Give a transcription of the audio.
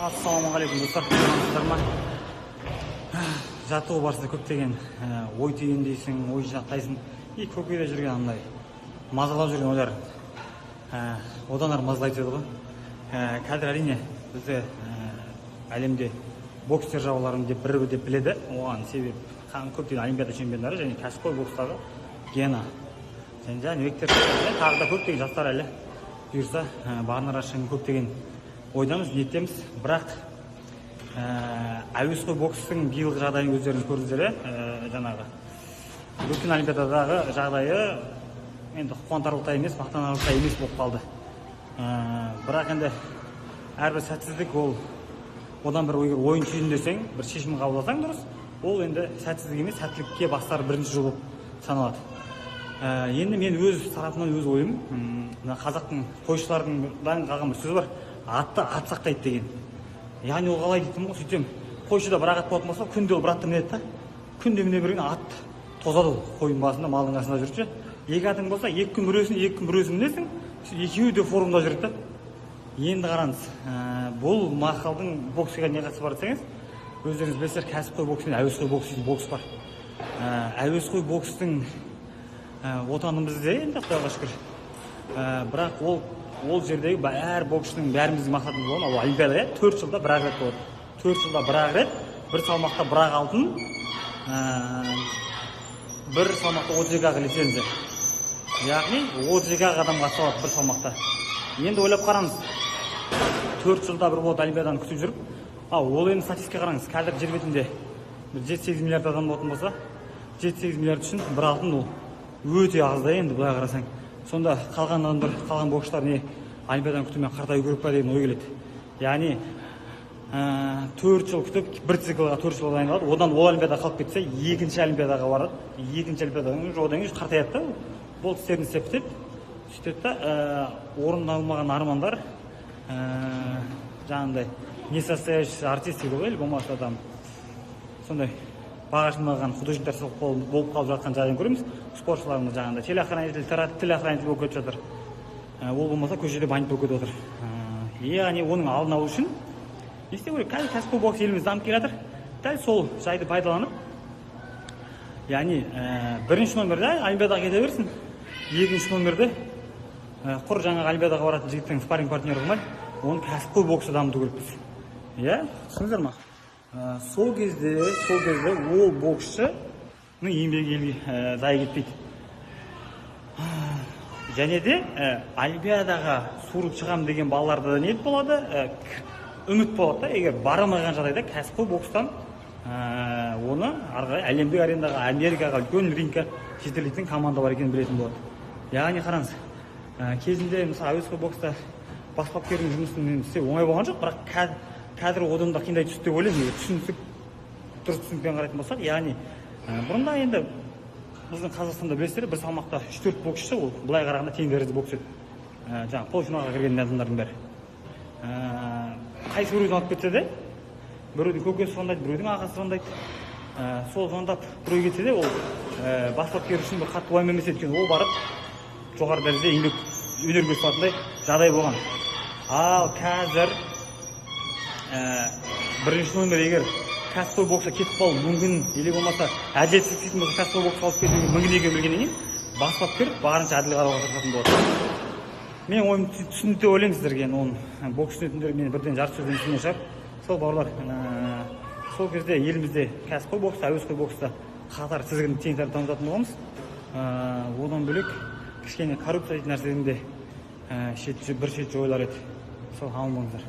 Ассалаумағалейкум, достар! Амансыздар ма? Жаттығу барысында көптеген ой түйіндейсің, ой жинақтайсың и көкейде жүрген андай мазалап жүрген ойлар одан ары мазалай түседі ғой. Қазір, әрине, бізді әлемде бокс державаларын деп бір деп біледі. Оған себеп көптеген олимпиада чемпиондары және кәсіпқой бокстағы Гена және Жәнібектер және тағы да көптеген жастар әлі бұйырса бағындыра шығын көптеген ойдамыз, ниеттеміз. Бірақ әуесқой бокстың биылғы жағдайын өздеріңіз көрдіңіздер, иә. Жаңағы өткен олимпиададағы жағдайы енді қуантарлықтай емес, мақтанарлықтай емес болып қалды. Бірақ енді әрбір сәтсіздік ол одан бір егер ойын түйіндесең, бір шешім қабылдасаң дұрыс, ол енді сәтсіздік емес, сәттілікке бастар бірінші жол болып саналады. Енді мен өз тарапымнан өз ойым, мына қазақтың қойшылардан қалған бір сөз бар: «Атты ат сақтайды» деген. Яғни ол қалай дейтін ғой. Сөйтсем, қойшыда бір ақ ат болатын болса, күнде ол бір атты мінеді да, күнде міне берген ат тозады. Ол қойдың басында, малдың қасында жүріп ше. Екі атың болса, 2 күн біреусін, 2 күн біреусін мінесің, екеуі де формада жүреді да. Енді қараңыз, бұл мақалдың боксқа не қатысы бар десеңіз, өздеріңіз білесіздер, кәсіпқой бокс пен әуесқой бокс дейтін бокс бар. Әуесқой бокстың отанымызда енді, құдайға шүкір, бірақ ол жердегі әр боксшының, бәріміздің мақсатымыз болған ол олимпиада, иә. 4 жылда бір ақ рет болады, 4 жылда бір ақ рет, бір салмақта бір ақ алтын, бір салмақта 32 ақ лицензия, яғни 32 ақ адам қатыса алады бір салмақта. Енді ойлап қараңыз, 4 жылда бір болады олимпиаданы күтіп жүріп. Ал ол енді статистика қараңыз, қазір жер бетінде бір 7-8 миллиард адам болатын болса, 7-8 миллиард үшін бір алтын ол өте аз да. Енді былай қарасаң, сонда қалған адамдар, қалған боксшылар не, олимпиаданы күтумен қартаю керек па деген ой келеді. Яғни 4 жыл күтіп, бір циклға 4 жыл дайындалады. Одан ол олимпиада қалып кетсе, екінші олимпиадаға барады. Екінші олимпиададан уже, одан кейін қартаяды да, болды, істерін істеп бітеді. Сөйтеді да, орындалмаған армандар, жаңағындай несостоявшийся артист дейді ғой, или болмаса там сондай бағы ашылмаған художниктер болып қалып жатқан жағдайын көреміз. Спортшыларымыз жаңағындай телохранитель, телохранитель болып кетіп жатыр. Ол болмаса көшеде бандит болып кетіп жатыр. Яғни оның алдын алу үшін не істеу керек? Қазір кәсіпқой бокс елімізде дамып келе жатыр. Дәл сол жайды пайдаланып, яғни бірінші номерде олимпиадаға кете берсін, екінші номерде құр жаңағы олимпиадаға баратын жігіттің спарринг партнері қылмай, оны кәсіпқой боксты дамыту керекпіз, иә. Түсіндіңіздер ма? Сол кезде ол боксшының еңбегі елге зая кетпейді және де олимпиадаға суырып шығамын деген балаларда да ниет болады, үміт болады да. Егер бара алмаған жағдайда кәсіпқой бокстан оны ары қарай әлемдік аренаға, Америкаға, үлкен рингке жетелейтін команда бар екенін білетін болады. Яғни қараңыз, кезінде, мысалы, әуесқой бокста бас бапкердің жұмысын енді істеу оңай болған жоқ, бірақ қазір одан да қиындай түсті деп ойлаймын, егер түсінсек, дұрыс түсінікпен қарайтын болсақ. Яғни бұрында енді біздің Қазақстанда, білесіздер, бір салмақта үш төрт боксшы, ол былай қарағанда тең дәрежеде бокс еді. Жаңағы полуфиналға кірген адамдардың бәрі, қайсы біреудің алып кетсе де, біреудің көкесі звондайды, біреудің ағасы звондайды. Сол звондап біреу кетсе де, ол бас бапкер үшін бір қатты уайым емес еді, өйткені ол барып жоғары дәрежеде еңбек, өнер көрсете алатындай жағдай болған. Ал қазір бірінші номер егер кәсіпқой боксқа кетіп қалуы мүмкін или болмаса әділетсіздік істейтін болса, кәсіпқой боксқа алып кетуі мүмкін екенін білгеннен кейін бас бапкер барынша әділ қарауға тырысатын болады. Мен ойым түсінікті деп ойлаймын сіздерге. Енді оны бокс түсінетіндер мені бірден жарты сөзден түсінген шығар. Сол, бауырлар, сол кезде елімізде кәсіпқой бокста, әуесқой бокста қатар тізгінді тең дамытатын боламыз. Одан бөлек кішкене коррупция дейтін нәрседен де бір шет жойылар еді. Сол, аман болыңыздар.